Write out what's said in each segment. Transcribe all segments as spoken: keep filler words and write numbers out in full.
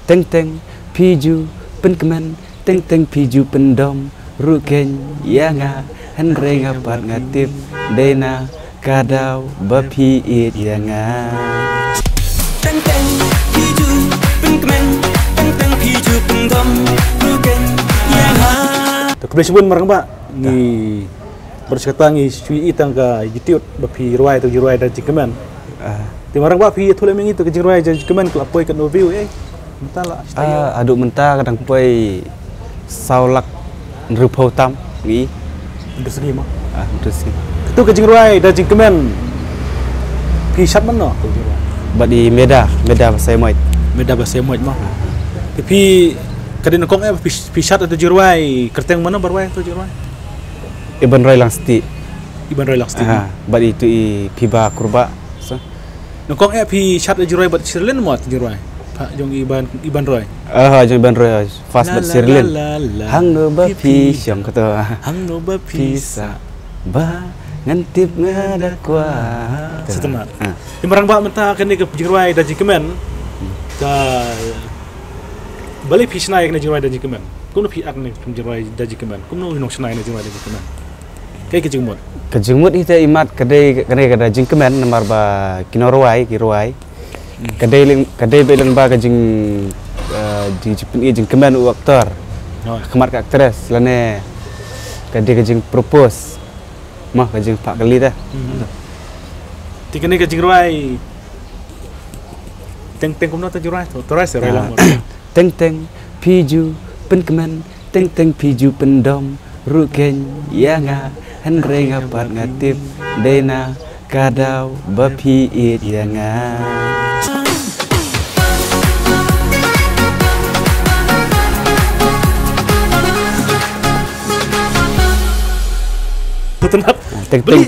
Teng teng phi ju pynkmen, teng teng phi ju pyndom ruh keiñ ïa nga, hynrei nga pat nga tip dei na ka daw ba phi ïeit ïa nga. Teng teng phi ju pynkmen, teng teng phi ju pyndom ruh keiñ ïa nga. To khublei shibun Marangbah, ngi baroh shi katta ngi shu ïohi tang ka YouTube ba phi rwai to jingrwai da jingkmen. Ah. Te Marangbah phi ïathuh lem ïa ngi to ka jingrwai da jingkmen ka la poi katno view eh. Mynta la Ah, haduh mynta ka dang poi saw lak hynriewphew tam ngi. Hynriew sngi mo. Ah, hynriew sngi. Kato ka jingrwai da jingkmen phi shad mano? Bad i Meda, Meda Basaiawmoit. Meda Basaiawmoit mo. Te phi ka dei nyngkong eh phi, phi shad to jingrwai, kyrteng mano ba rwai to jingrwai? Iban Roy Langstieh. Iban Roy Langstieh. Ah, bad itu i Phiba Kurbah. So. Nyngkong eh phi shad jingrwai bad Sherlyn mo jingrwai? Pha jong Iban, Iban Roy. Ah, jong Iban Roy. Fast bad Sherlyn. Hangno ba phi shong kato. Hangno ba phi sah ba ngan tip nga da kwah. Sngewtynnat. Ah. Te Marangbah mynta kane ka jingrwai da jingkmen. Ka balei phi shna ïa kane jingrwai da jingkmen? Kumno phi ak ne jingrwai da jingkmen? Kumno u nongshna ïa kane jingrwai da jingkmen? Kaei ka jingmut? Ka jingmut hi te imat ka dei kane ka da jingkmen namar ba ki nongrwai ki rwai. Hmm. Ka dei lyng, ka dei beit lyngba ka jing, eh, jing, jingpyni jingkmen u actor. Oh. Khmat ka actress lane ka dei ka jingpropose. Mo ka jingpah kali te. Hmm. Te kane ka jingrwai. Teng teng kumno te jingrwai to? To rwai se rwai lang mo. Teng teng phi ju pynkmen, teng teng phi ju pyndom ruh keiñ ïa nga, hynrei nga pat nga tip dei na ka daw ba phi ïeit ïa nga. Sngewtynnat. Ah, teng teng. Beli.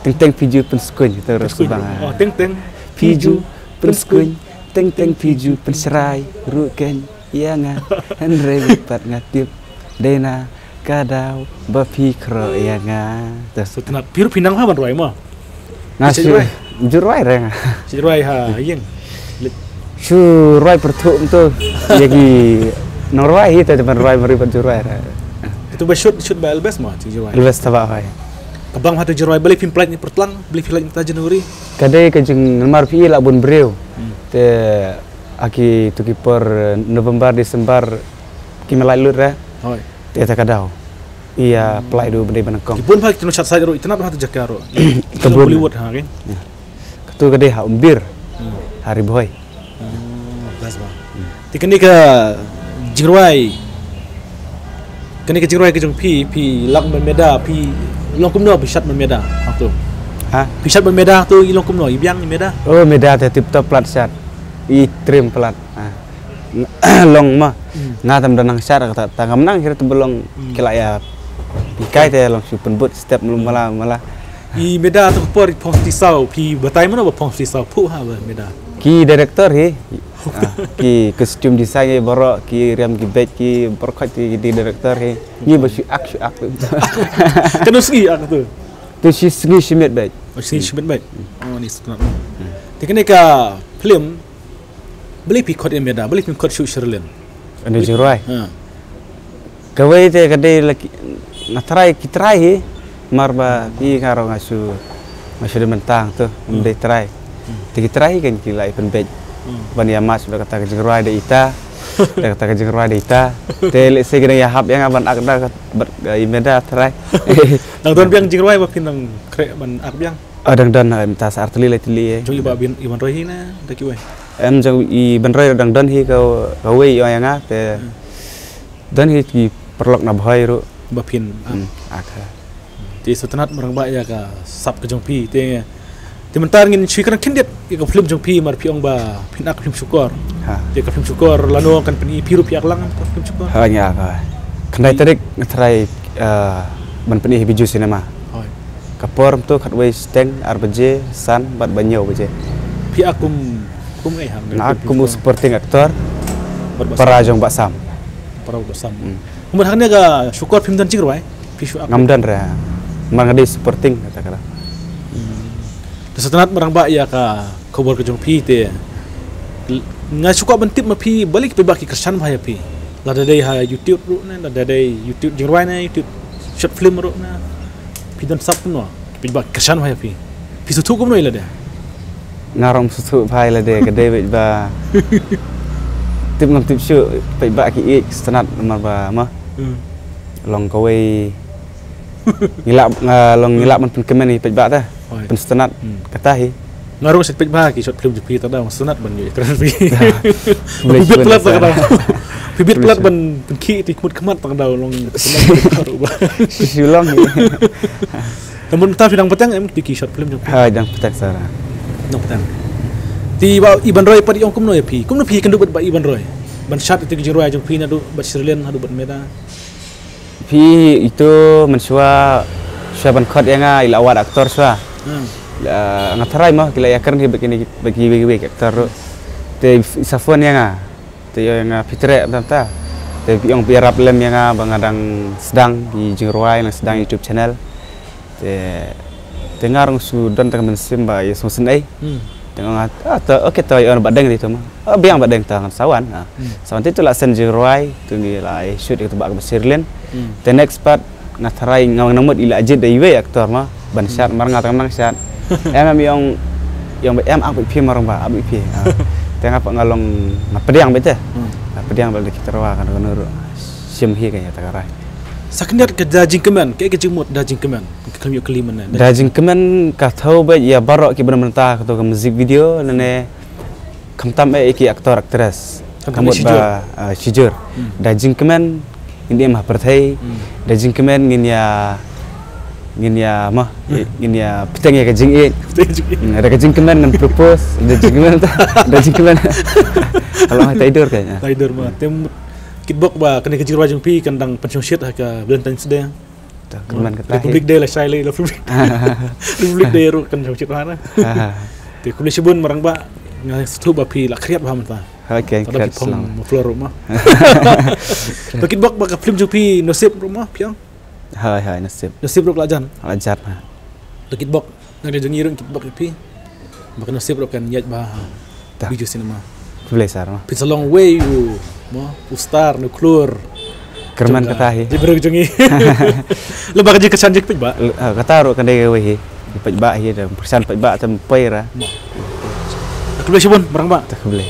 Teng teng phi ju pynskuiñ, to rus bang. Oh, teng teng phi ju pynskuiñ, teng teng phi ju pynshrai ruh keiñ ïa nga, hynrei pat nga tip dei na ka daw ba phi khroh ïa nga. To. Sngewtynnat, phi ruh phi nang ha ban rwai mo? Nga shu ju rwai re nga. Shu rwai ha ïing. Shu rwai pyrthuh mynta ïa ki nongrwai hi te ban rwai mari ban ju rwai re. Itu ba shoot, shoot ba Elbes mo, shu ju rwai. Elbes Taba hoi. Ka bang ha tu ju rwai, balei phim pynlait ni pyrtlang, balei phim lait mynta January? Ka dei ka jingmar phi la bun briew. Hmm. Te ha ki tu ki por, eh, November, December ki ma lait lut re. Hoi. Te ta ka daw. Ïa, pynlait du bendei ba nyngkong. Ki bun bha ki nongshad sait ruh, itynnat bha tu jaka ruh. Ka bun. Bollywood ha ki. Ïa. Katu ka dei ha Umbir. Hmm. Ha Ri Bhoi. Hmm, best bha. Hmm. Te kane ka jingrwai. Kane ka jingrwai ka jong phi, phi lak ban Meda, phi long kumno phi shad ban Meda. Ha tu. Ha? Phi shad ban Meda tu i long kumno, i biang i Meda. Oh, Meda te tip top palat shad. I trim palat. Ha. Long ma. Hmm. Nga tam da nang shad kata, ta ngam nang kira tu belong. Hmm. Ki la ïa hikai te long shu pynbud step mlum mala mala. I Meda tu ka por i phong snisaw, phi batai mano ba phong snisaw, phuh ha ba Meda. Ki director hi. Ah, ki costume design hi baroh, ki riam ki beit ki baroh, ki, ki director hi. Ngi ba shu ak shu ak. Kano sngi ak tu? Tu shi sngi shi miet beit. Oh, sngi shi miet beit. Oh, ni sngap. Te kane ka film Balei phi khot ïa Meda, balei phi khot shuh Sherlyn? Ane jingrwai. Ha. Kawei te ka dei la ki, nga trai ki trai hi, mar ba ki nga ruh nga shu, nga shu dei mynta tu, hmm, dei trai. Hmm. Te ki trai hi kan ki la ïa pynbeit. Hmm. Ban ïa match bad kata ka jingrwai da ita. Da kata ka jingrwai da ita. Te lehse ki dang ïa hap ïa nga ban ak da ka, bad, eh, i Meda trai. Dang don biang jingrwai ba phin dang khreh ban ak biang? Ah, dang don, eh, mynta sa ar tylli lai tylli, eh. Jong i Bah Bin, Iban Roy hi ne, da kiwei? Em, jong i Iban Roy dang don hi ka, kawei ïa nga te. Hmm. Don hi ki paralok na Bhoi ruh. Ba phin, ah. Hmm, ak ha. Te sngewtynnat Marangbah ïa ka sap ka jong phi te. Te mynta ngin shu kren khyndiat ïa ka film jong phi mar phi ong ba phin ak film Shukor. Ha. Te ka film Shukor lano kan pyni, phi ruh phi ak lang ka film Shukor? Ha, nga ak. Khyndai tarik nga trai, eh, ban pyni ha Bijou Cinema. Hoi. Ka por mynta khatwei shiteng, ar baje, san bad ba hynñiew baje. Phi ak kum, kum ei hang? Nga ak kum u supporting actor. Bad Bah Sam. Para jong Bah Sam. Para Bah Sam. Hmm. Kumba hangne ka Shukor phim don jingrwai, phi shu ak? Ngam don re. Mar nga dei supporting kata kata. Hmm. Te sngewtynnat Marangbah ïa ka khubor ka jong phi te. L-, Nga shu kwah ban tip ma phi balei ki paidbah ki kyrshan bha ïa phi. Lada dei ha YouTube ruh ne, lada dei YouTube jingrwai ne, YouTube short film ruh ne. Phi don sap kumno, ki paidbah ki kyrshan bha ïa phi. Phi sngewthuh kumno ïa lade? Nga ruh sngewthuh bha ïa lade, ka dei beit ba tip ngam tip shuh, paidbah ki ïeit, sngewtynnat namar ba ma. Hmm. Long kawei ngi lah, nga long ngi lah ban pynkmen ïa paidbah te. Hooid. Pynsngewtynnat. Hmm. Kata hi. Nga ruh sa peit bha ki short film jong phi, tang da sngewtynnat ban ïoh ïakren phi. Phi bit palat tang da. Phi bit palat ban pynkhih ïa ki khmut khmat, tang da long sngewtynnat ruh ba. Shu long hi. Te mynta phi dang bteng em ki, ki short film jong phi? Ha, dang bteng sara. Dang bteng. Te Bah Iban Roy pat i ong kumno ïa phi? Kumno phi ïakynduh bad Bah Iban Roy ban shad ïa ki jingrwai jong phi naduh bad Sherlyn haduh bad Meda? Phi, itu mynshuwa, shuwa ban khot ïa nga i la wad actor shuwa. Hmm. La, nga tharai mo ki la ïakren hi bad kine, bad kiwei kiwei ki actor ruh. Te i sa phone ïa nga. Te i ong ïa nga, phi treh tam ta. Te phi ong phi ïarap lem ïa nga ba nga dang sdang ki jingrwai, nga sdang YouTube channel. Te, te nga ruh shu don tang ka mynsiem ba ïa sngewsynei. Hmm. Te nga ong, ah, to, okay, to ïa wan Bah Deng te to ma. Ah, biang Bah Deng, to ngan sa wan. Ah. Hmm. Sa wan te to la send jingrwai, to ngi la ïa shoot ïa ka, to Bah, ka Bah Sherlyn. Hmm. Te next part nga tharai nga nang mut i la jied da iwei actor ma ban shad, mar nga tang nang shad. Em, em, i ong, i ong, em, ap ïa phi, mar nga ba ap ïa phi. Ah. Te nga pat nga long, nga pdiang beit te. Hmm. Nga pdiang beit da ki tyrwa kano kano ruh. Shim hi ka ïa ta ka rai. Sa khyndiat, ka da jingkmen, kaei ka jingmut da jingkmen? Ka khlem ïoh kylli mynne. Da jingkmen ka thew beit ïa baroh kiba don mynta kato ka music video, lane khamtam eh ïa ki actor actress. Khamtam eh, ka mut shijur. Ba, ah, shijur. Hmm. Da jingkmen ngin im ha pyrthei. Hmm. Da jingkmen ngin ïa, ngin ïa ma, hmm, ngin ïa bteng ïa ka jingïeit. Bteng ïa ka jingïeit. Hmm, da ka jingkmen ngan propose, da jingkmen ta, da jingkmen. Ka long ha tai dur ka, ah. Tai dur ma. Hmm. Te mut kitbok ba kane ka jingrwai jong phi kan dang pynshongshit ha ka Valentine's Day. To, kyrmen kata hi. Republic Day la shai lei, Republic Day. Republic Day ruh kan shongshit bha na. Te khublei shibun Marangbah, nga sngewthuh ba phi la khriat bha mynta. Okay, tang da phi phong muffler ruh ma. To kitbok ba ka film jong phi Nasib ruh ma, phi ong? Hooid, hooid, Nasib. Nasib ruh ka la jan. La jan ha. To kitbok. Nang da jong ngi ruh kitbok ïa phi. Ba ka Nasib ruh kan ïaid bha ha Bijou Cinema. Khublei sar ma. Phin sa long uwei u, mo, u star na khlur. Kyrmen kata hi. Jong ka jingïaroh jong ngi. Lem bad ka jingkyrshan jong ki paidbah. Kata ruh kan dei kawei hi. Ki paidbah hi, da pyrshang paidbah te poi ra. Khublei shibun Marangbah. Khublei.